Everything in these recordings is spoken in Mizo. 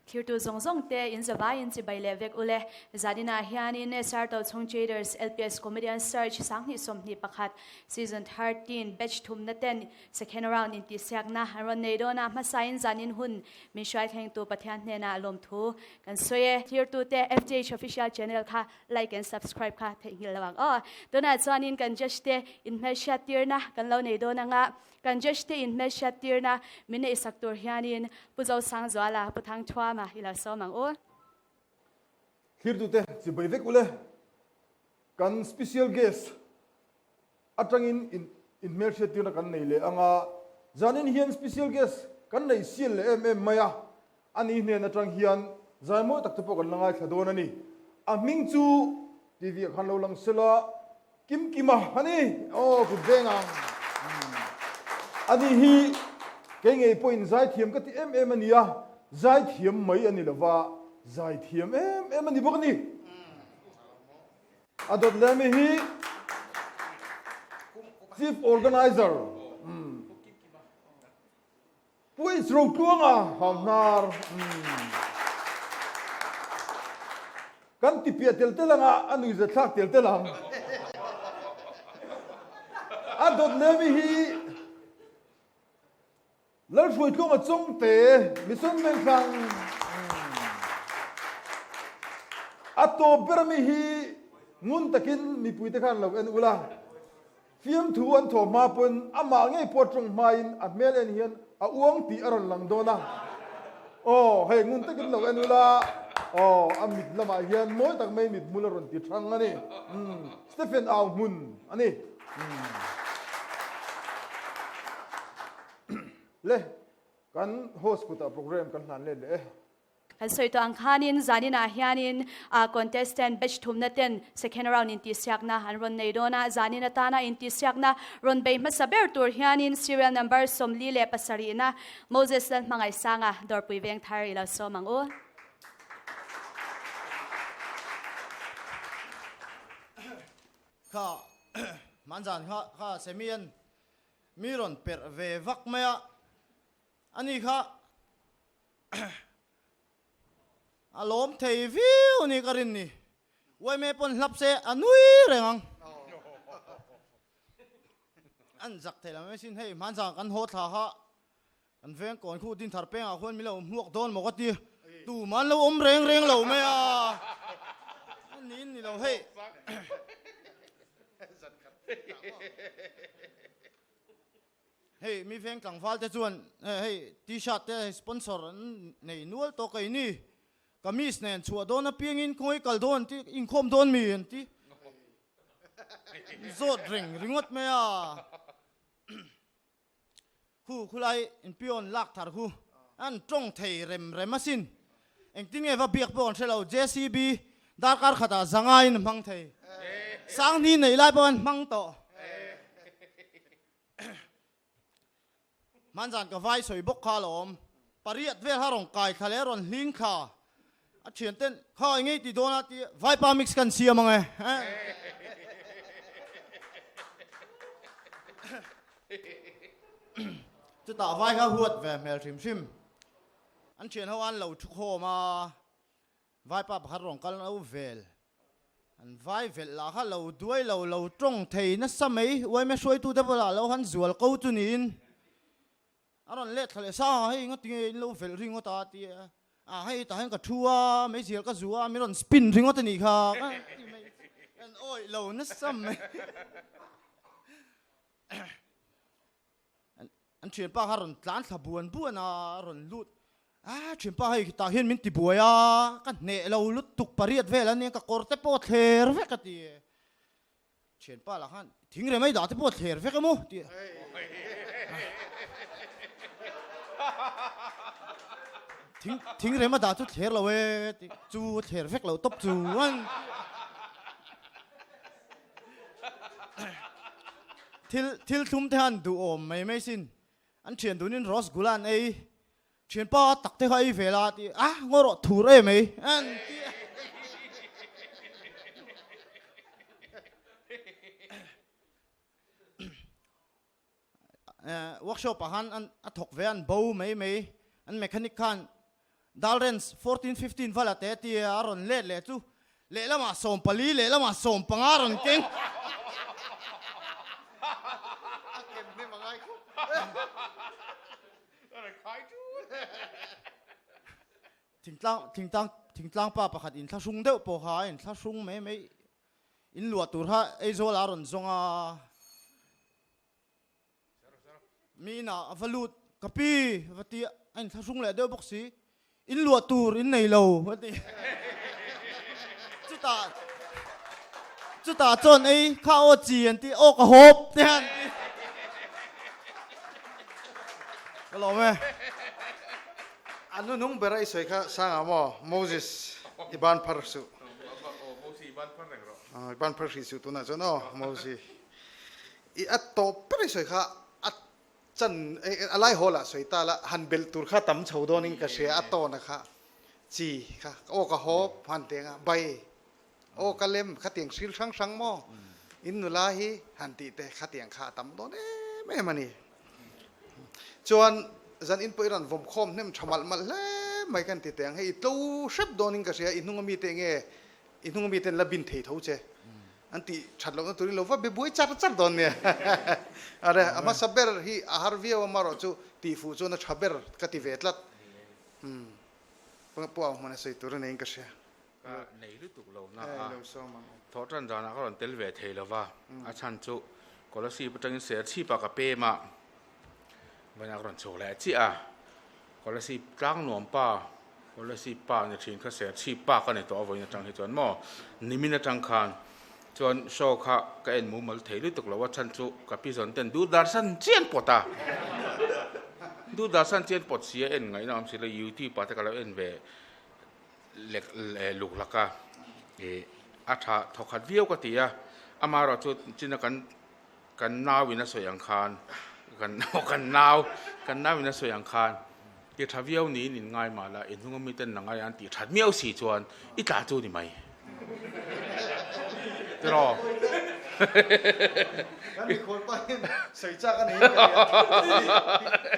Thirtu zawng zawng te in zavai in chibai leh vek ule. Zaninah hianin SR Tochhung Traders LPS Comedian Search 2021 Season 13 Batch thumna ten Second Round intihsiakna an rawn nei dawn a, hmasain zanin hun min hruai thlengtu Pathian hnenah lawmthu kan sawi e. Thirtute FTH Official Channel kha Like and subscribe kha theihnghilh lo ang aw. Tunah chuanin kan judge te inhmelhriat tirna kan lo nei dawn anga, kan judge te inhmelhriat tirna min neihsak tur hianin Pu Zosangzuala, Pu Thangthuama i lo sawm ang u. Thlirtute chibai vek ule, kan special guest atangin in inhmelhriat tirna kan nei leh anga, zanin hian special guest kan nei sial leh em em mai a, ani hnen atang hian zai mawi tak te pawh kan la ngaithla dawn a ni. A hming chu TV ah khan lo lang sela, Kim Kima a ni. Aw kut veng ang. Ani hi kei ngei pawhin zaithiam ka ti em em a ni a, zaithiam mai a ni lova, zaithiam em em a ni bawk a ni. A dawt leh ami hi Chief Organizer Pu H Rotluanga Hauhnar kan ti piah tel tel anga a nuihza thlak tel tel ang. A dawt leh ami hi Lalhruaitluanga Chawngte Mission Vengthlang a tawp ber ami hi ngun takin mipuite khan lo en ula, fiamthu an thawh hma pawn amah ngei pawh tawng hmain a hmel en hian a uang tih a rawn lang dawn a, aw hei ngun takin lo en ula, aw a mit lamah hian mawi tak mai mithmul a rawn ti thang a ni, Stephen Auhmun a ni. Le, kan host kutah program kan hlan let leh e. Kan sawi tawh ang khanin zaninah hianin contestant batch thumna ten second round intihsiakna an rawn nei dawn a, zanin atana intihsiakna rawn bei hmasa ber tur hianin serial number 47na Moses Lalhmangaihsanga Dawrpui Vengthar i lo sawm ang u. Kha hmanzan kha kha Semian mi rawn perh ve vak mai a, ani kha a lawm thei viau ni ka rin ni, Uaime pawn hlap se a nui reng ang. An zak thei lo mai sin hei hmanzan kan haw thla kha Kan veng kawn khu Dinthar pengah khuan min lo hmuak dawn maw ka ti. Tumah an lo awm reng reng lo mai a. A niin ni lo hei. Hei mi veng tlangval te chuan hei t-shirt te sponsor an nei nual tawh kei ni. Kamis nen chhuah dawn apiangin khawngaih kal dawn an ti, inkhawm dawn mi an ti. Zawt reng ringawt mai a. Khu khulai inpion lak thar khu an tawng thei rem rem asin. Engtin nge va biak pawh kan hre lo, JCB darkar khatah zangaiin a hmang thei. Sanghni neih lai pawh an hmang tawh. Hmanzan ka vai sawi bawk kha alawm. Pariat vel kha rawn kai thla leh rawn hling thla. A thian ten kha eng ngei ti dawn a ti vaipa mix kan siam ang e. Chutah vai kha huat ve hmel hrim hrim. An thian ho an lo thu khawm a, vaipa pakhat rawn kal no vel. An vai velh lah kha lo duai lo lo tawng thei nasa mai. Uaime hruaitute pawh lah lo han zual ko chu niin. A rawn let thla leh sa a, hei ngawt tinge in lo velh ringawt a ti a, a hei tah hian ka thu a, meizial ka zu a, min rawn spin ringawt a nih kha ka ti mai, kan awih lo nasa mai. An thianpa kha rawn tlan thla buan buan a, a rawn lut, a thianpa hei tah hian min ti buai a, ka hneh lo lutuk pariat vel a nia, ka kawr te pawh thler vek a ti. Thianpa lah khan thing rem ai dah te pawh thler vek emaw tih thing thing rem a dah chu thler lo e tih chu thler vek lo tawp chu an thil thil thlum te han duhawm mai mai sin an thian dunin rasgulla an ei Thianpa tak te kha ei ve la ti a ngaw rawh thur em ei an ti a. Workshop ah khan an a thawk ve a an bo mai mai an mechanic khan. Dalrens 14 15 vala te tia a rawn let leh chu lehlamah 14 lehlamah 15 rawn keng. A ken hnem a ngai khawp. Thingtlang thingtlang thingtlang pa pakhat inthlahrung deuh pawh kha a inthlahrung mai mai in luah tur kha Aizawl ah a rawn zawng a. Mi inah a va lut, Ka pi, a va ti a, a inthlahrung leh deuh bawk si, In luah tur in nei lo, a ti. Chutah, chutah chuan ei kha aw chi an ti, aw ka hawp te an ti. Ka lawm e. A nunung ber a i sawi kha Sanga maw, Moses i ban phar suh. I ban phar hrih suh tunah chuan aw Moses. I a tawp ber i sawi kha a chan a lai hawl ah sawi ta la han belh tur kha tam chho dawn in ka hria a tawn a kha chi kha aw ka hawp han teng a bai aw ka lem khatiang hril hrang hrang maw in nula hi han tih te khatiang kha a tam dawn em em a ni chuan zan in pawh i rawn vawm khawm hnem tha malh malh hle mai kan ti teh ang hei i tlo hrep dawn in ka hria i hnung ami te nge I hnung ami ten la bin thei tho che. An tih that lohna turin lo va be buai char char dawn nia. Are, a hmasa ber hi a har viau a marawh chu tih fuh chuan a tha ber ka ti ve tlat. Umm, pu au hmana sawi tur a neiin ka hria. Ka nei lutuk lo na a, thawh tan zanah ka rawn tel ve thei lo va, a chhan chu Kolasib atangin Serchhip ah ka pem a, Vawiinah ka rawn chhuak leh chiah a, Kolasib tlang nuam pa, Kolasib pa ni thin kha Serchhip pa ka ni tawh a vawiin atang hi chuan maw nimin atang khan chuan show kha ka en mumal thei lutuk lo a chhan chu ka pi zawn ten Doordarshan chian pawt a, Doordarshan chian pawt si a en ngaihna awm si lo YouTube ah te ka lo en ve lek luk lak a, ih a tha thawkhat viau ka ti a, amaherawh chu china kan. Kan nau in a sawi ang khan, kan kan nau, kan nau in a sawi ang khan, ti tha viau niin in ngai mah la, i hnung ami ten la ngai a an tih that miau si chuan i tla chu ni mai. Tiraw? Kan mikhual pa hian sawi chak a nei in ka hria.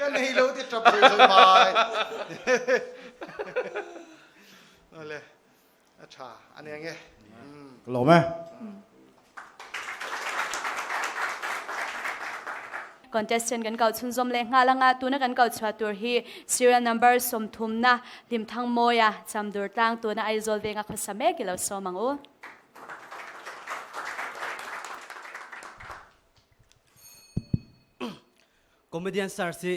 Ka nei lo ti tap sawi sawi mai. Awle. A tha a nia nge. Ka lawm e. Contestant kan kau chhunzawm leh nghal anga tuna kan kau chhuah tur hi serial number sawmthumna Hlimthangmawia Chamdur tlang tuna Aizawl venga khawsa mek i lo sawm ang u. Comedian Search hi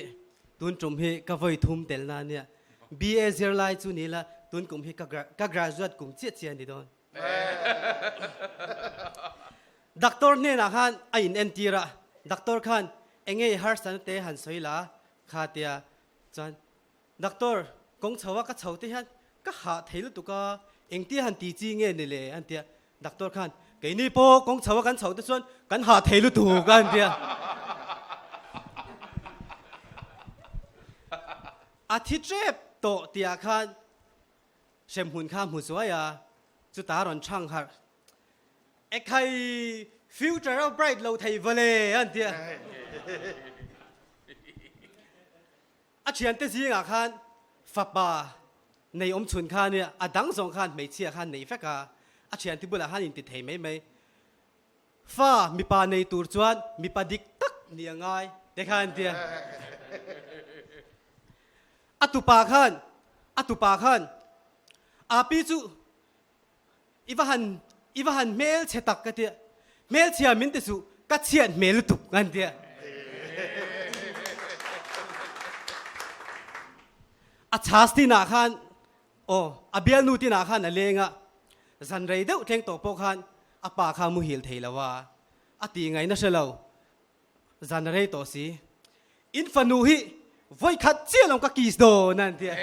tun tum hi ka vawi thum tel na ania. BA zirlai chu ni la tun kum hi ka ka graduate kum chiah chiah a ni dawn. Doctor hnenah khan a in entir a, doctor khan enge i harsatna te han sawi la kha tia chuan Doctor, kawng chho a ka chho te hian ka hah thei lutuk a, engtia han ti chi nge ni le? an ti a. Doctor khan, Keini pawh kawng chho a kan chho te chuan kan hah thei lutuk a an ti a. A thi tep tawh tihah khan hremhmun kha hmu zuai a, chuta rawn chhang harh. Ekhai, future a bright lo thei va le an ti a. A thiante zingah khan fapa nei awm chhun kha nia, a dang zawng khan hmeichhia khan nei vek a, a thiante bulah khan inti thei mai mai. Fa mipa nei tur chuan mipa dik tak ni a ngai te khan an ti a. A tupa khan, a tupa khan Api chu I va han, i va han hmelchhe tak ka tia. Hmelchhia min ti suh, ka chhiat hmel lutuk an tia. A chhas tinah khan, aw, a bialnu tinah khan a leng a, zan rei deuh thleng tawh pawh khan a pa kha muhil thei lo a, a tih ngaihna hre lo. Zan a rei tawh si. In fanu hi vawi khat chiah lo ka kiss dawn a an ti a.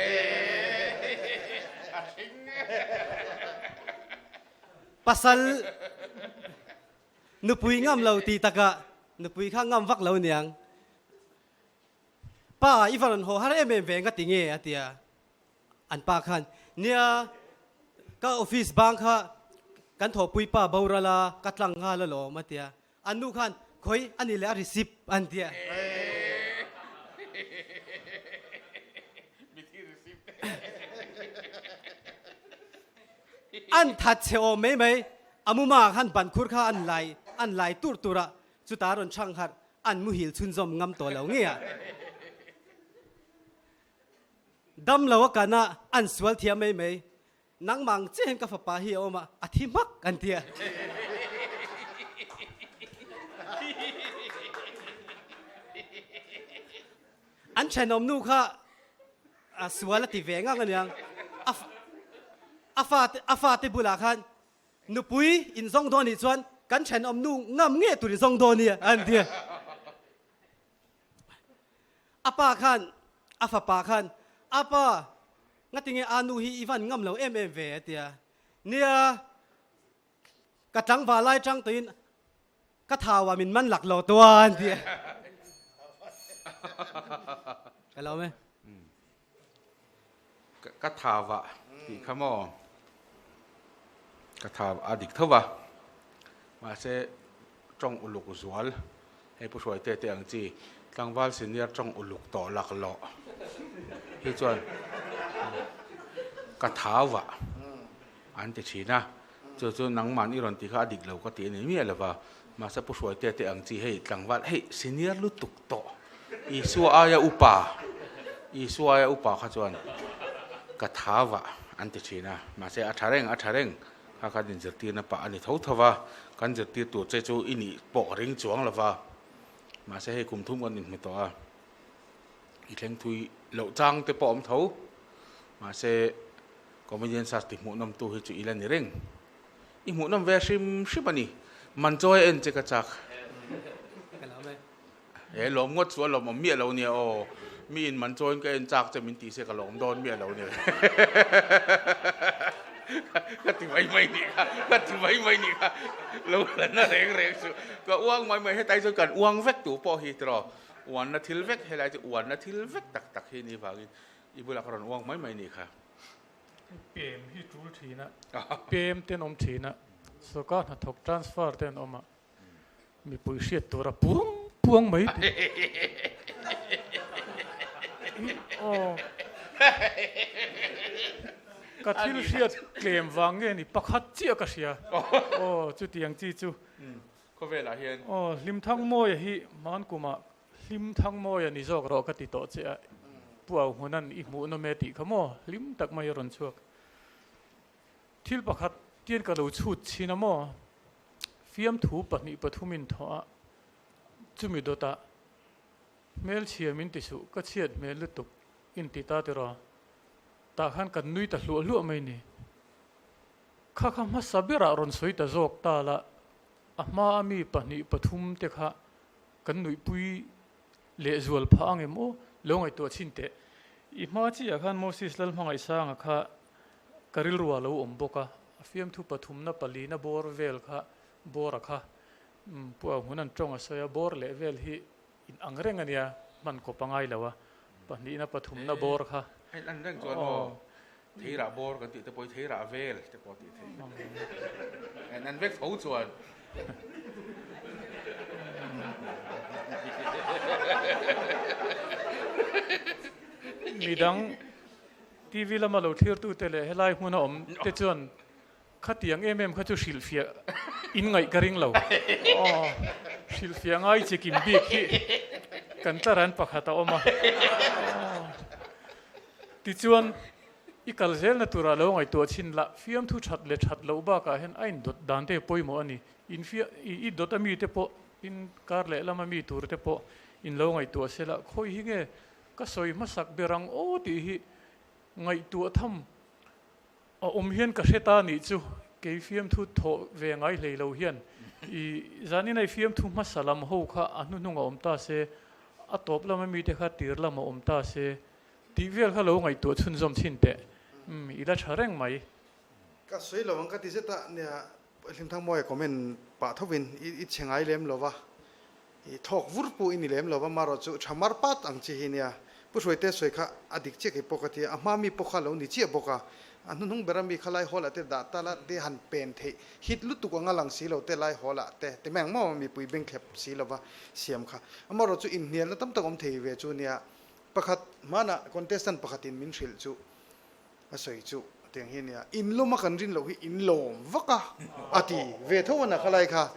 Pasal nupui ngam lo tih takah nupui kha ngam vak lo niang. Pa i va rawn haw har em em ve nga ti nge a ti a. An pa khan, Nia, ka office bang kha kan thawhpui pa boral a, ka tlang nghal alawm a ti a. An nu khan, Khawi a ni leh a receipt an ti a. An that chhe awm mai mai. A muma khan ban khur kha an lai an lai tur tur a, chuta rawn chhang harh an muhil chhunzawm ngam tawh lo nge a. Dam lo a kan a, an sual thiam mai mai. Nangmah ang chiah hian ka fapa hi a awm a, a thi hmak an ti a. An thenawm nu kha a sual a ti ve ngang aniang. A a fate a fate bulah khan nupui inzawng dawn nih chuan kan thenawm nu ngam nge tur inzawng dawn nia an ti a. A pa khan a fapa khan a pa ngatinge a nu hi i van ngam lo em em ve a ti a. Nia ka tlangval lai tang tawhin Ka thau ah min man lak lo tuan ti. Ka lo me. Ka thau ah ti kha maw. Ka thau a dik tho va. Mahse tawng uluk zual hei Pu Hruai te te ang chi tlangval senior tawng uluk tawh lak loh hi chuan ka thau ah An ti thin a, chu chu nangman i rawn ti kha a dik lo ka ti a ni miah lo va, mahse Pu Hruaitea te ang chi hei tlangval hei senior lutuk tawh Isua aia upa Isua aia upa kha chuan ka tha vah an ti thin a, mahse a tha reng a tha reng kha khan inzirtirna pah a ni tho tho va, kan zirtir tur che chu i nih pawh ka ring chuang lo va, mahse hei kum thum kan inhmu tawh a, i thleng thui loh chang te pawh a awm tho, mahse. Comedian search ti hmuhnawm tu hi chu i la ni reng. I hmuhnawm ve hrim hrim a ni. Man chawi a en che ka chak. He lawm ngawt chu a lawmawm miah lo nia aw. Mi in man chawiin ka en chak che min tih se ka lawm dawn miah lo nia. Ka ti mai mai nih kha, ka ti mai mai nih kha. Lo la na reng reng chu. Ka uang mai mai hetlai chuan kan uang vek tu pawh hi tiraw. Uanna thil vek helai chu uanna thil vek tak tak hi ni vangin i bulah ka rawn uang mai mai nih kha. Pem hi tul thin a, pem te an awm thin a, sawrkar hnathawk transfer te an awm a, mipui hriat tura puang puang mai tih aw ka thil hriat tlem vang nge ni pakhat chiah ka hria aw chutiang chi chu khawvelah hian aw Hlimthangmawia hi hmankumah Hlimthangmawia ni zawk rawh ka ti tawh che a, Pu Auhmunan i hmuh nawm e tih kha maw hlim tak mai a rawn chhuak. Thil pakhat tian ka lo chhut chhin a maw, fiamthu pahnih pathum in thawh a, chumi dawtah hmelchhia min ti suh, ka chhiat hmel lutuk in ti ta tiraw, tah khan kan nui ta hluah hluah mai ni. Kha kha hmasa berah rawn sawi ta zawk ta la, a hma a mi pahnih pathum te kha Kan nuihpui lehzual phah ang em aw? Lo ngaihtuah chhin teh. I hma chiah khan Moses Lalhmangaihsanga kha ka rilru ah lo awm bawk a, a fiamthu pathumna palina bawr vel kha bawra kha Pu Auhmun an tawng a sawi a, bawr leh vel hi in ang reng a nia, hman kawp a ngai lo a, pahnihna pathumna bawr kha. Hei lan reng chuan aw, theirah bawr kan tih te pawh hi theirah vel te pawh tih theih. En an vek tho chuan. Midang TV lama lo thlirtute leh helai hmuna awm te chuan khatiang em em kha chu hrilhfiah in ngaih ka ring lo. Aw, hrilhfiah ngai chi kim bik hi kan tlaran pakhat a awm a. Aw, tichuan I kal zelna turah lo ngaihtuah chhin lah, fiamthu that leh that loh bakah hian a indawt dan te pawimawh a ni. Infia i dawt a mite pawh, in kar leh lama mi tur te pawh in lo ngaihtuah se lah, khawi hi nge ka sawi hmasak ber ang aw tih hi ngaihtuah tham a awm hian ka hre ta nih chu, kei fiamthu thawh ve ngai hlei lo hian i zanin a i fiamthu hmasa lam ho kha a hnuhnung a awm ta se, a tawp lama mite kha tir lam a awm ta se Tih vel kha lo ngaihtuah chhunzawm chhin teh. Umm, i la tha reng mai. Ka sawi lo ang ka ti zet a, nia Hlimthangmawia comment pah thovin i chhe ngai lem lo va, i thawk vur pawh i ni lem lo va, marawh chu tha mar pat ang chi hi nia. Pu Hruaite sawi kha a dik chiah kei pawh ka ti a, a hma mi pawh kha lo ni chiah bawk a, a hnuhnung bera mi kha lai hall ah te dah ta la te han pen theih hit lutuk anga lang si lo te lai hall ah te ti mai ang maw mipui bengthlep si lova siam kha. Amarawh chu inhnialna tam tak awm thei ve chu nia. Pakhat, hmanah contestant pakhatin min hrilh chu a sawi chu. Tiang hi a nia, in lawm a kan rin loh hi in lawm vak a, a ti ve tho a na khalai kha.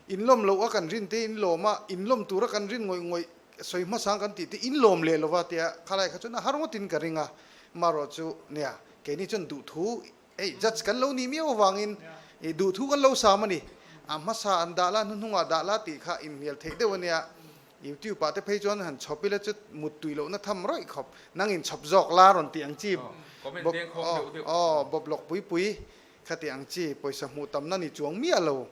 In lawm loh a kan rin te in lawm a, in lawm tur a kan rin ngawih ngawih sawi hmasang kan tih te in lawm leh lova tia khalai kha chuan a har ngawtin ka ring a. Marawh chu nia, keini chuan duhthu hei judge kan lo nih miau avangin ih duhthu kan lo sam a ni. A hmasa an dah la, hnuhnungah dah la tih kha inhnial theih deuh a nia. Youtube ah te phei chuan han chhawp ila chu mut tui lohna tham rawih khawp, nang in chhawp zawk la rawn tih ang chi bawp aw bawp lawk pui pui kha tih ang chi pawisa hmuh tamna ni chuang miah lo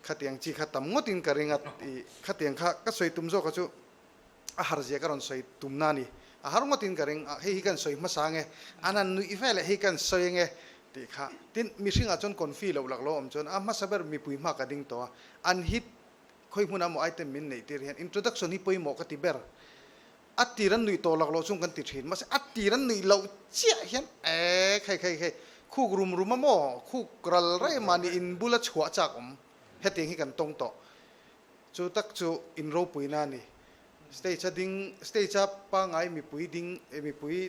kha tih ang chi kha tam ngawt in ka ring a ih kha tiang kha ka sawi tum zawk a chu a har zia ka rawn sawi tumna a ni a har ngawt in ka ring a hei hi kan sawi hmasa ange an han nuih vel eh hei kan sawi ange tih kha tin mihring ah chuan confi loh lak lo awm chuan a hmasa ber mipui hma ka ding tawh a an hit Khawi hmunah maw item min neih tir hian introduction hi pawimawh ka ti ber. A tir an nuih tawh lak loh chung kan ti thin. Mahse a tir an nuih loh chiah hian ee khei khei khei khuk rum rum a maw khuk ral rei mahni in bula chhuah chak awm hetiang hi kan tawng tawh. Chu tak chu in ropuina a ni. Stage a ding stage a pangai mipui ding mipui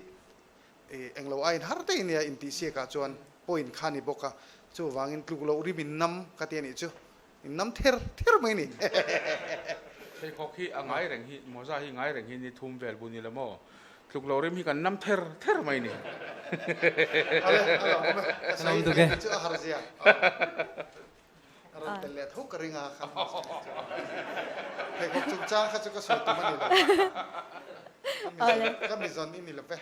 Englo aiin har daih nia intihsiakah chuan point kha a ni bawk a, chuvangin tluk loh rim in nam ka ti a nih chu, in nam ther ther mai a ni. Pheikhawk hi a ngai reng hi, mawza hi ngai reng hi ni thum vel bu ni lo maw? Tluk loh rim hi kan nam ther ther mai a ni. Ale, a lo awm e, ka sawi a nih chu a har zia. A rawn tel leh tho ka ring a kha pheikhawk chungchang kha chu ka sawi tum a ni lo. Ka mizawn i ni lo ve.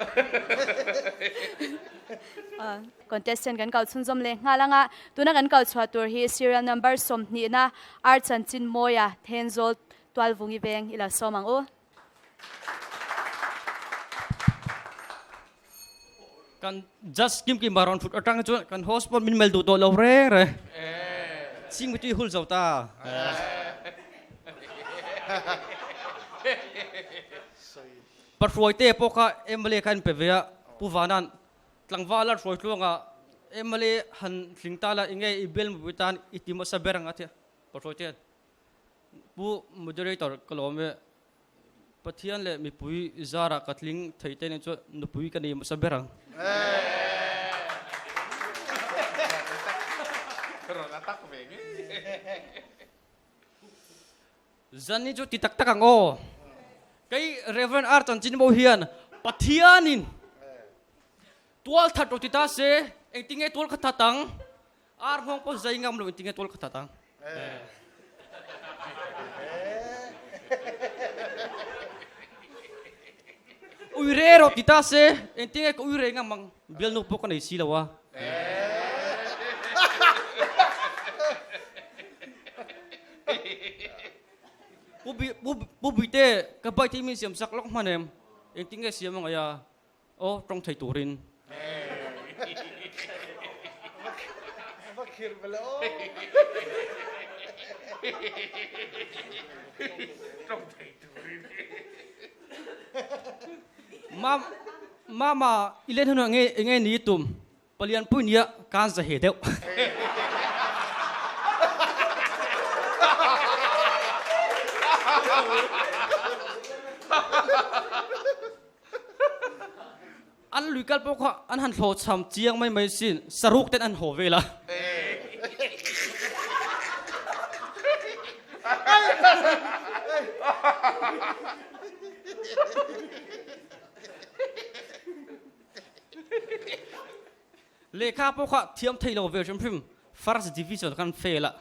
Contestant kan kau chhunzawm leh nghal anga tuna kan kau chhuah tur hi serial number 20 na Ar Chanchin Mawia Thenzawl Tualvungi veng i lo sawm ang u. Kan judge kim kim rawn thut atang chuan kan host pawh min mel duh tawh lo reng reng. Ching tui hul zo ta. Pahruai te pawh kha MLA kha an pe ve a, Pu Vanan tlangval a hruai tluanga MLA han tling ta la enge i bial mipui tan i ti hmasa ber ang a tia Pahruai te hian. Pu Moderator ka lawm e, Pathian leh mipui zarah ka tling thei te nen chuan nupui ka nei hmasa ber ang. Zan hi chu ti tak tak ang aw. Kei Rev. R. Chanchinbo hian Pathianin tual that rawh ti ta se engtinge tual kha that ang? Ar nghawng pawh zai ngam lo engtinge tual kha that ang? Ui re rawh ti ta se engtinge ka ui re ngam ang? Bialnu pawh ka nei si lo a. Pu Buite ka bike hi min siam sak lawk hman em? Engtinge siam a ngaih a? Aw tawng thei turin. Va khirh ve le aw. Tawng thei turin. Mam mama i len hunah nge enge ni i tum? Palianpui nia kan za he deuh. An lui kal pawh kha an han hlawhchham chiang mai mai sin, saruk ten an haw vel a. Lehkha pawh kha thiam thei lo ve hrim hrim, first division khan fail a.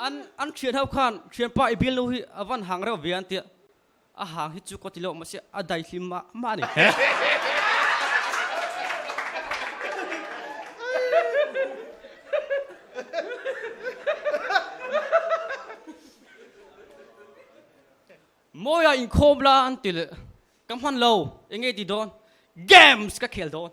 An an thian ho khan thianpa i bialnu hi a van hang reuh ve an tia, A hang hi chu ka ti lo mahse a daihlim mah mah a ni. Mawia inkhawm la an ti leh ka hman lo eng nge ti dawn games ka khel dawn.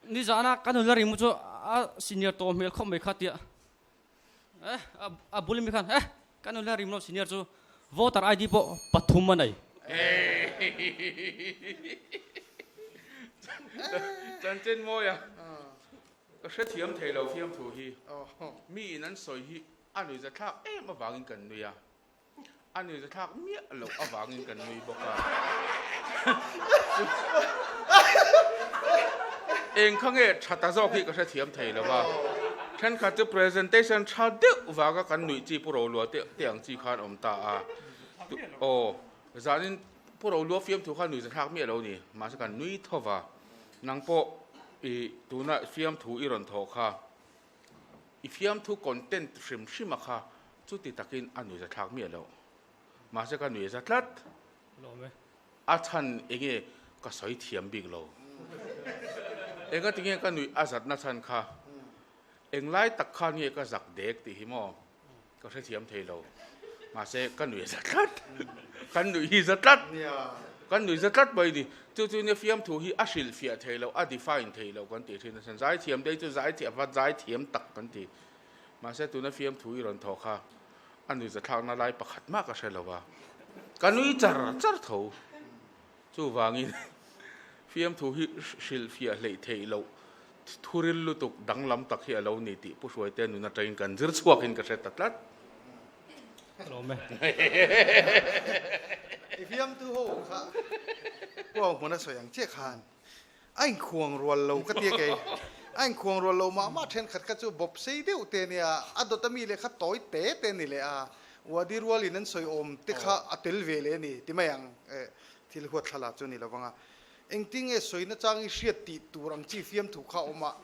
Nizana ka nula ring chu a senior tawh hmel khawp mai kha tia. Eh, a bul mi khan eh kan nula rimlo senior chu voter ID pawh pathum a nei. Chanchin mawi a, ka hrethiam thei lo fiamthu hi. Mi in an sawi hi a nuihzathlak em avangin kan nui a. A nuihza thlak miah loh avangin kan nui bawk a. Eng kha nge tha ta zawk hi ka hrethiam thei lo va. Thenkhat chu presentation tha deuh vanga kan nuih chi Pu Rolua te te ang chi khan awm ta a. Aw, zanin Pu Rolua fiamthu kha nuihza thlak miah lo ni. Mahse kan nui tho va. Nang pawh i tuna fiamthu i rawn thawh kha. I fiamthu content hrim hrim a kha chuti takin a nuihza thlak miah loh. Mahse ka nuihza tlat. Lawm e. A chhan enge ka sawi thiam bik lo. Enga tinge ka nuih a zatna chhan kha englai tak khan nge ka zak dek tih hi maw ka hrethiam thei lo. Mahse ka nuihza tlat. Kan nuih hi za tlat. Kan nuihza tlat mai ni. Chu chu nia fiamthu hi a hrilhfiah thei lo, a define thei lo kan tih thin a. Zaithiam te hi chu zaithiam a va zaithiam tak kan ti. Mahse tuna fiamthu i rawn thawh kha a nuihza thlakna lai pakhat mah ka hre lo va. Ka nui char char tho. Chuvangin fiamthu hi hrilhfiah hleih theih loh thuril lutuk danglam tak hi a lo ni tih Pu Hruaite nun atangin kan zir chhuakin ka hre ta tlat. Lawm e. I fiamthu ho kha Pu Auhmuna sawi ang chiah khan a inkhuang rual lo ka tia kei. A inkhuang rual lo mah mah thenkhat kha chu bawp sei deuh te a nia, a dawt ami leh kha tawi te te a ni leh a, Wadi rualin an sawi awm te kha a tel ve leh a ni ti mai ang. Thil huat thlalak chu a ni lo vang a, engtinge sawi nachang i hriat tih tur ang chi fiamthu kha a awm a,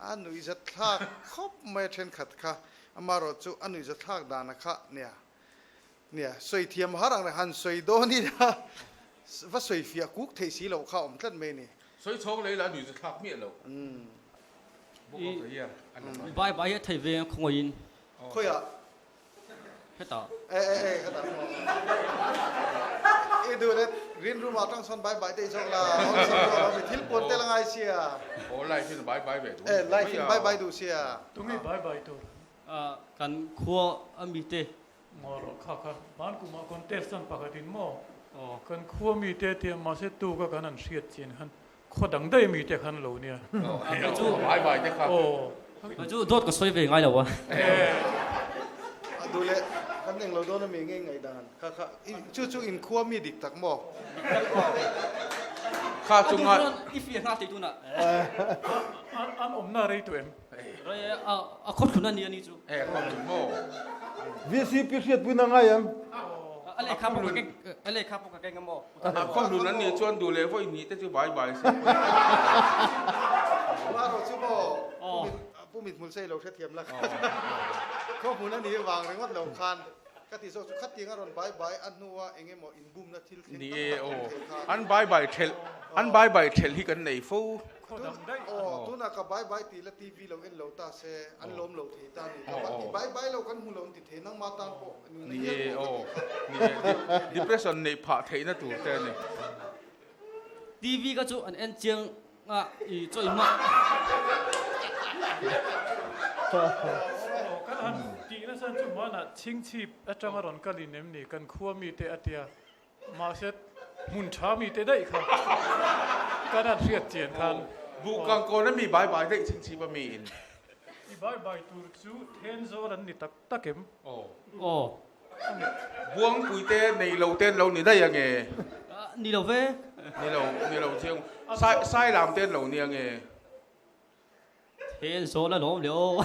a nuihzatthlak khawp mai a thenkhat kha, amaherawh chu a nuihzatthlak dana kha nia, nia, sawi thiam har ang reng han sawi dawn ila va sawi fiah kuk theih si loh kha a awm tlat mai a ni. Sawi chhawng leh ila a nuihzatthlak miah loh. Book of the year a ni mai. Bai bai hi a thei ve ang khawngawiin. Khawiah? Hetah. E e e hetah maw. I duh le green room ah tang sawn bai bai te i zawk la. Awlsam zawk lo mi thil puan tel a ngai sia. Aw live in bai bai ve duh. E live in bai bai duh sia. Tunge bai bai tur? Kan khua a mi te. Maw rawh kha kha. Hman kumah contestant pakhat in maw? Kan khua mi te tia mahse tu ka kan an hriat chian khan Khaw dang daih mi te khan lo nia. Bai bai te kha. Kei chu dawt ka sawi ve ngai lo a. A duh leh kan eng lo dawn a mi ngei ngaih dan kha kha chu chu in khua mi dik tak maw? Kha chu ngai. I fiah nghal thei tunah. An awmna rei tawh em? Rei a khaw thlun a ni a ni chu. E khaw thlun maw? VCP hriatpuina ngai em? A lehkha pawh ka keng a lehkha pawh ka keng a maw? A khawhlun an nih chuan duh leh vawi hnih te chu bai bai se. Marawh chu maw Pu Mithmul sei lo hrethiam la khaw hmun a nih vang ringawt lo khan ka ti zawk chu khatiang a rawn bai bai a hnua eng emaw inbumna thil thleng tam tak awm thei khan. An bai bai thelh an bai bai thelh hi kan nei fo. Aw tunah ka bai bai tih la TV lo en lo ta se an lawm lo thei ta ni ka i bai bai lo kan hmu lo an ti thei nangmah tan pawh Ni e aw, ni e, depression neih phah theihna tur te a ni. TV ka chu an en chiang a i chaw in mah. Aw kan han tih nasa chu hmanah chhingchhip atanga rawn kal in em ni kan khua mite a tia mahse hmun tha mite daih kha kan han hriat chian khan. Buh kang kawn a mi bai bai daih chhingchhip a mi in. I bai bai tur chu Thenzawl an ni tak Tak em? Aw. Aw. Buangpui te nei lo te an lo ni daih ange? Ni lo ve. Ni lo, ni lo chiang. Sai, sai lam te an lo ni ange? Then zawn a lawm le aw.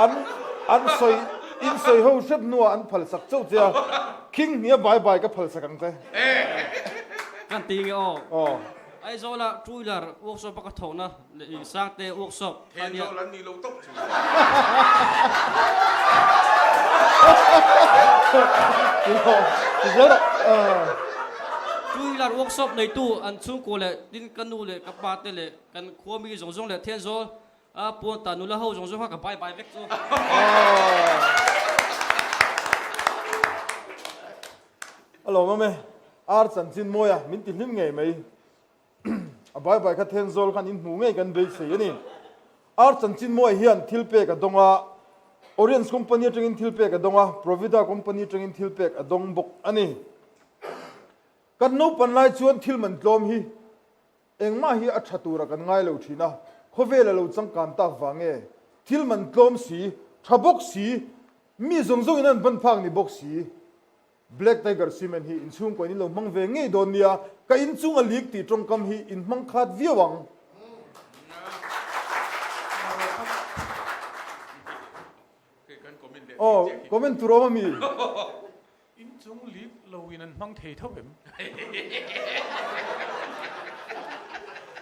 An, an sawi, in sawi ho hrep hnuah an phal sak chauh che a, khing hnia bai bai ka phal sak ang che. Kan ti nge aw. Aw. Aizawla two wheeler workshop a ka thawhna leh i Sangte workshop kha nia. Thenzawl an ni lo tawp chu. Two wheeler workshop neitu an chhungkua leh tin ka nu leh ka pa te leh kan khua mi zawng zawng leh Thenzawl a puan ta nula ho zawng zawng kha ka bai bai vek chu. A lawmawm e. Ar chanchin mawi a, min ti hlim ngei mai. A bai bai kha Thenzawl khan in hmuh ngei kan beisei a ni. Ar Chanchinmuai hian thil pek a dawng a, Oriens Company atangin thil pek a dawng a, Provida Company atangin thil pek a dawng bawk a ni. Kan naupan lai chuan thil man tlawm hi engmah hi a tha tura kan ngai lo thin a, khawvel a lo changkan tak vang nge? Thil man tlawm si, tha bawk si, mi zawng zawngin an ban phak ni bawk si. Black Tiger Cement hi inchhungkaw in in lo hmang ve ngei dawn nia, ka inchung a lik tih tawngkam hi in hmang khat viau ang. Aw, comment tur awm a mi? Inchung lik lo in an hmang thei tho em?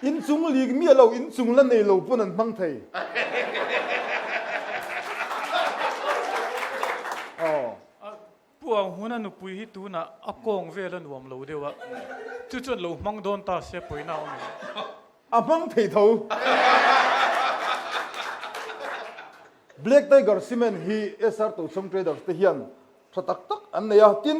Inchung lik miah lo, inchung la nei lo pawn an hmang thei. Aw. Pu Auhmuna nupui hi tunah a kawng vel a nuam lo deuh a, chu chuan lo hmang dawn ta se pawina a awm em? A hmang thei tho. Black Tiger Cement hi SR Tochhawng Traders te hian tha tak tak an nei a, tin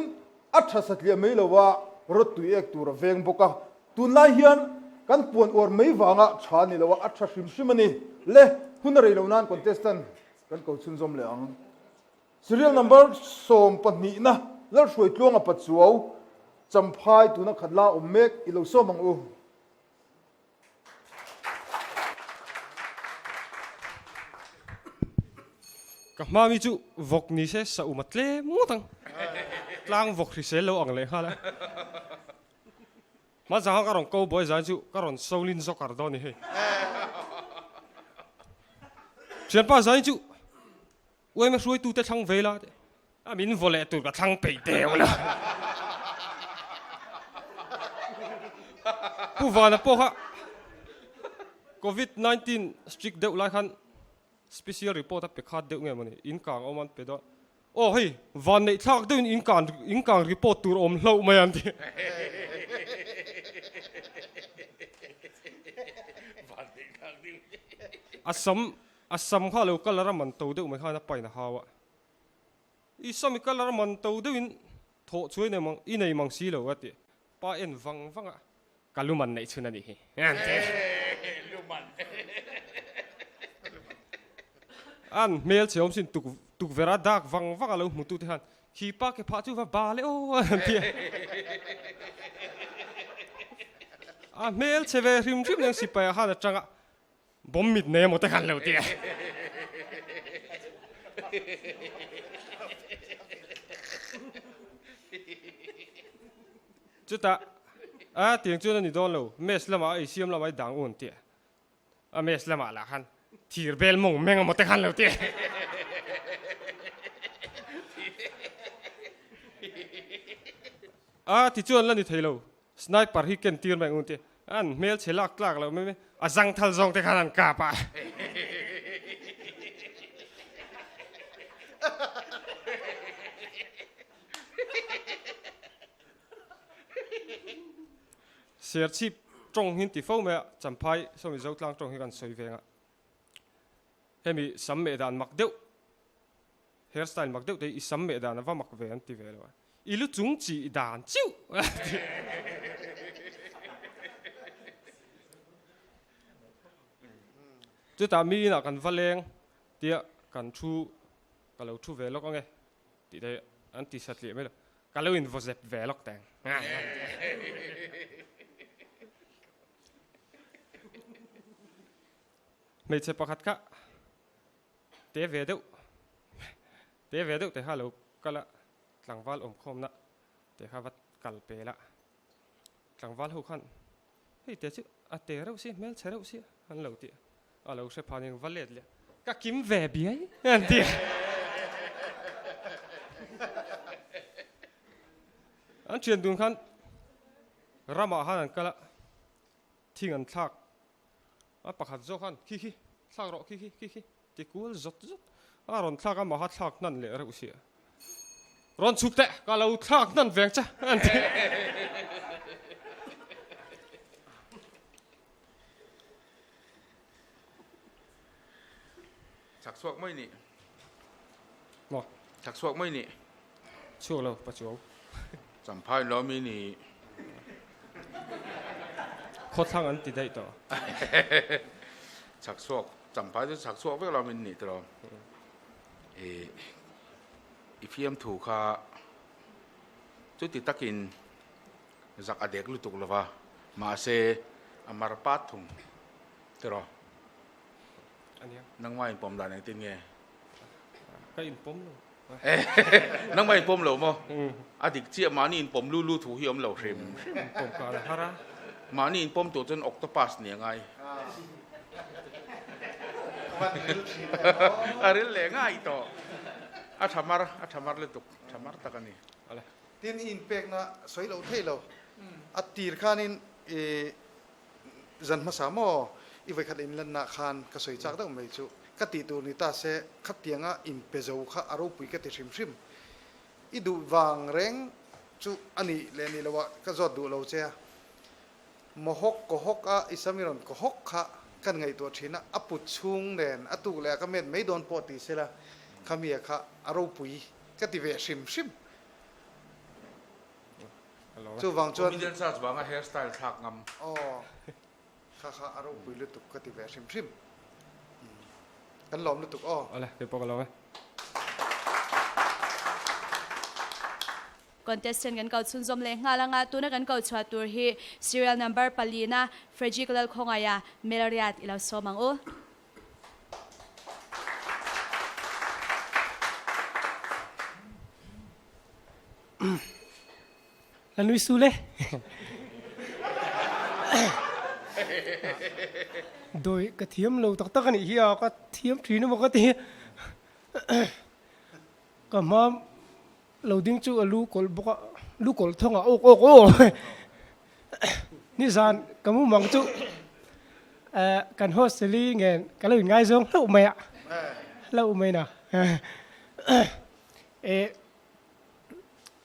a tha satliah mai lo a, rawt tui ek tur a veng bawk a. Tunlai hian kan puan uar mai vanga tha ni lo a, a tha hrim hrim a ni. Le, hun a rei lo nan contestant kan ko chhunzawm leh ang. Serial number 12 na Lalhruai Tluanga Pachuau Champhai tuna khat la awm mek i lo sawm ang u. Ka hma mi chu vawk ni se sa um a tlem ngawt ang. Tlang vawk hrisel lo ang leh nghal a. Hma zanga ka rawn ko buai zan chu ka rawn solin zawk ar dawn ni hei. Thianpa zan chu Uaima hruaitute thlang ve la teh. A min vaw leh tur ka thlang peih deuh la. Pu Vana pawh kha Covid 19 strict deuh lai khan special report a pe khat deuh nge mawni in kang awm an pe dawn. Aw hei van neih thlak deuhin in kang in kang report tur awm hlauh mai an ti. A sam A sam kha lo colour a man to deuh mai khan a pain a hau a. I sam i colour a man to deuhin thawh chu i nei mang i nei mang si lo a ti. Pa en vang vang a, ka lu man neih chhun a nih hi an ti. An hmel chhe awm sin tuk tukverh a dak vang vang a lo hmu tu te khan khi pa ke phah chu va bal e aw an ti a. A hmel chhe ve hrim hrim nen sipai ah khan a tang a. Bawm mit nei emaw te khan lo ti a. Chutah a tiang chuan a ni dawn lo, mess lamah a ei siam lamah i dang un ti a. A mess lamah lah khan thir bel mawng meng emaw te khan lo ti a. A tichuan la ni thei lo, Sniper hi ken tir mai ang u ti an hmel chhe lak tlak loh mai mai a zang thal zawng te khan an kap a. Serchhip tawng hi an ti fo mai a, Champhai sawmi Zotlang tawng hi kan sawi veng a. Hemi sam meh dan mak deuh Hair style mak deuh te hi i sam meh dan a va mak ve an ti ve lo a, i lu chung chih dan chiuh a ti. Chutah mi inah kan va leng tia kan thu ka lo thu ve lawk ange tih te an ti satliah mai lo, ka lo in vaw zep ve lawk teng. Hmeichhe pakhat kha Te ve deuh te ve deuh te kha lo kal a, tlangval awmkhawmna te kha va kal pel a, tlangval ho khan hei te chu a te reuh si hmelchhe reuh si an lo ti a, a lo hre phan in va let leh ka kim ve biai an ti a. An thian dun khan ramah khan an kal a, thing an thlak A pakhat zawk khan khi khi thlak rawh khi khi khi khi ti kual zawt zawt a rawn thlak a maha thlak hnan leh reuh si a rawn chhuk teh ka lo thlak hnan veng che an ti. Chak chhuak mai nih. Maw? Chak chhuak mai nih. Chhuak lo, Pachuau. Champhai lo mi nih. Khawthlang an ti daih tawh. Chhak chhuak, champhai chu chhak chhuak vek lo min nih tawh. I i fiamthu kha chuti takin zak a dek lutuk lo va, mahse a mar pat thung tiraw? Nangmah inpawm dan engtin nge? Ka inpawm lo. Nangmah inpawm lo maw? A dik chiah mahni inpawm lu lu thu hi awm lo hrim hrim. Inpawm ka la har a. Mahni inpawm tur chuan octopus ni a ngai. A ril leh ngai tawh. A tha mar, a tha mar lutuk, tha mar tak a ni. Tin i inpekna sawi loh theih lo. A tir khanin i Zan hmasa maw i vawikhat inlanna khan ka sawi chak deuh mai chu ka tih tur ni ta se khatianga inpe zo kha a ropui ka ti hrim hrim. I duh vang reng chu a nih leh nih loh ah ka zawt duh lo che a. Mohawk kaw hawk a i sam i rawn kaw hawk kha kan ngaihtuah thin a, a put chhung nen a tuk leh a ka met mai dawn pawh ti sela khamia kha a ropui ka ti ve hrim hrim. Chuvang chuan. Comedian search vanga hair style thlak ngam. Aw kha kha a ropui lutuk ka ti ve hrim hrim. Kan lawm lutuk aw. Awle kei pawh ka lawm e. Contestant kan ko chhunzawm leh nghal anga tuna kan ko chhuah tur hi serial number palina Frederick Lalkhawngaia Melriat i lo sawm ang u. La nui sul e. Dawi ka thiam lo tak tak a nih hi a, ka thiam thin emaw ka ti. Ka hma lo ding chu a lu kawlh bawk a, lu kawlh thawng ah awk awk aw. Nizan ka mumang chu kan hostel hi ngen ka lo inngaizawng hlauh mai a, hlauh mai na. E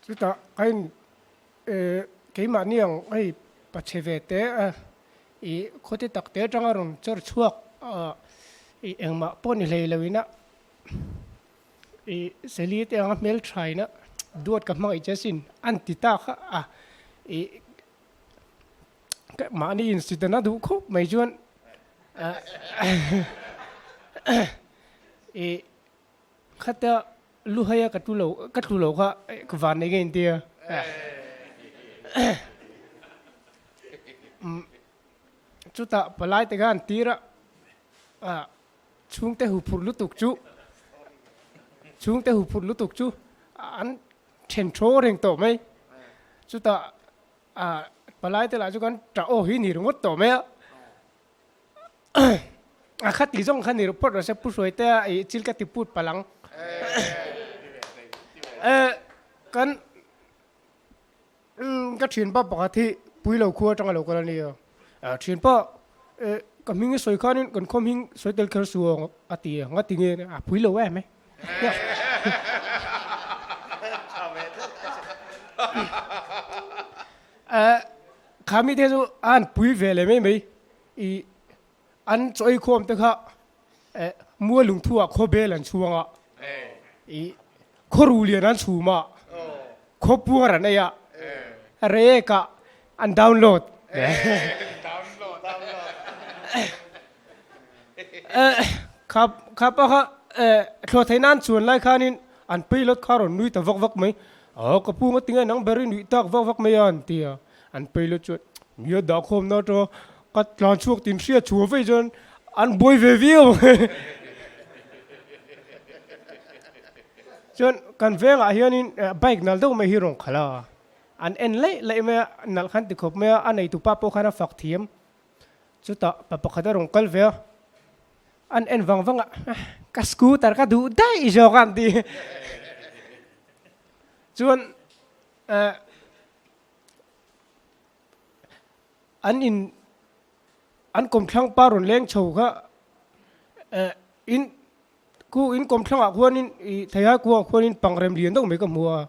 chutah ka in e keimahni ang hei pachhe ve te a i khawte tak te atanga rawn chawr chhuak a i engmah pawh ni hlei lo ina i seli te anga hmel tha ina duat ka hmangaih che asin an ti ta kha a i mahni insit a duh khawp mai chuan i Khata luhaia ka tu lo ka tlu lo kha ka van nei ngei intia. Chutah palai te khan tir a chhungte hu phurh lutuk chu chhungte hu phurh lutuk chu an then thaw reng tawh mai. Chutah palai te lah chu kan tah aw hi ni ringawt tawh mai a. A kha ti zawng kha ni phawt rawh se pu hruai te a ih chil ka ti put palh ang. Kan ka thianpa pakhat hi Puilo khua atanga lo kal a nia. Thianpa ka hming i sawi khanin kan khaw hming sawi tel kher suh ang a ti a, nga ti nge a Puilo em e. Kha mite chu a han pui ve leh mai mai. I an chaw ei khawm te kha mua lungthu ah khawbel an chhuang a, i khawru lian an chhum a, khawpuar an ei a, rek ah an download. Kha kha pa kha thlawh theih nan chuan lai khanin an pilot kha rawn nui ta vak vak mai, aw ka pu nga tinge nang ber i nuih tak vak vak mai a an ti a, An pilot chuan, Nia dah khawmna atanga ka tlan chhuak tin hria chhuah vei chuan an buai ve viau ang. Chuan kan vengah hianin bike nal deuh mai hi rawn khalh a, an en laih laih mai a, nalh khan ti khawp mai a, a neitu pa pawh khan a fak thiam. Chutah pa pakhat a rawn kal ve a, an en vang vang a, ka scooter ka duh daih zawk a an ti. Chuan An in an kawmthlang pa rawn leng chho kha eh in khu in kawmthlang ah khuanin ih theiha kuangah khuanin pangrem lian deuh mai ka hmu a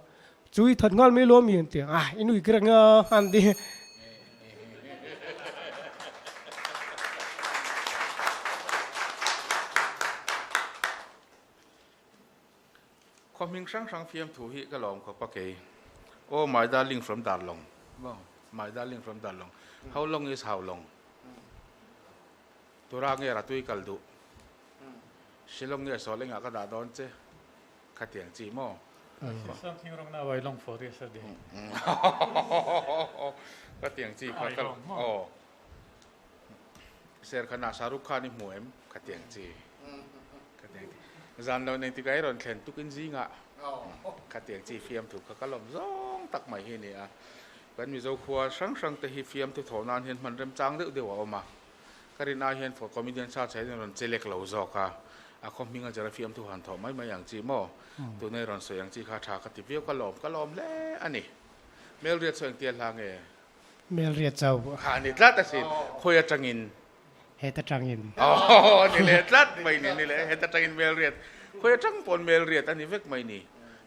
chu i that nghal mai lo ami an ti a i nui ka reng a an ti. Khaw hming hrang hrang fiamthu hi ka lawm khawp a kei. Oh my darling from Darlong. My darling from Darlong. How long is how long? Tura nge Ratui kal duh? Shillong nge sawl engah ka dah dawn che? Khatiang chi maw? Something wrong now I long for yesterday. Khatiang chi kha ka aw. Serkhanah Shahrukh Khan i hmu em? Khatiang chi. Khatiang chi. Zan lo neng tikah i rawn thlen tukin zingah khatiang chi fiamthu kha ka lawm zawng tak mai hi a ni a. Kan Mizo khua hrang hrang te hi fiamthu thawh nan hian hman remchang deuh deuh a awm a. Ka rin ai hian for comedian search ah hian rawn che lek lo zawk a, a khaw hming a zira fiamthu han thawh mai mai ang chi maw? Tuna i rawn sawi ang chi kha tha ka ti viau, ka lawm, ka lawm hle a ni. Melriat sawi engtia hla nge? Melriat chau. A ni tlat asin, khawi atangin? Heta tangin. Aw, ni leh tlat mai ni, ni leh, heta tangin Melriat, khawi atang pawn Melriat a ni vek mai ni.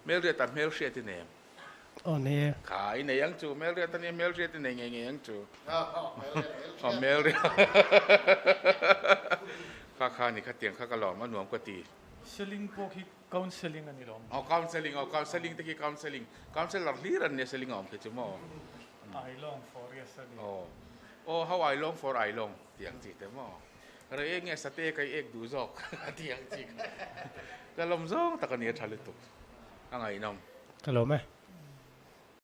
Melriat ah hmelhriat i nem. Aw nei e. Kha i nei ang chu, hmelriat a nia, hmelriat i nei ngei ngei ang chu. Aw hmelriat. Kha kha ni khatiang kha ka lawm a nuam ka ti. Selling pawh khi counselling a ni lawm. Aw counselling, aw counselling te khi counselling, counsellor hlir an nia selling a awm khi chu maw. I long for yesterday. Aw, aw how I long for I long tih ang chi te maw. Rei eng nge sate ka i ek duh zawk tih ang chi kha. Ka lawm zawng tak a nia tha lutuk a ngaihnawm. Ka lawm e.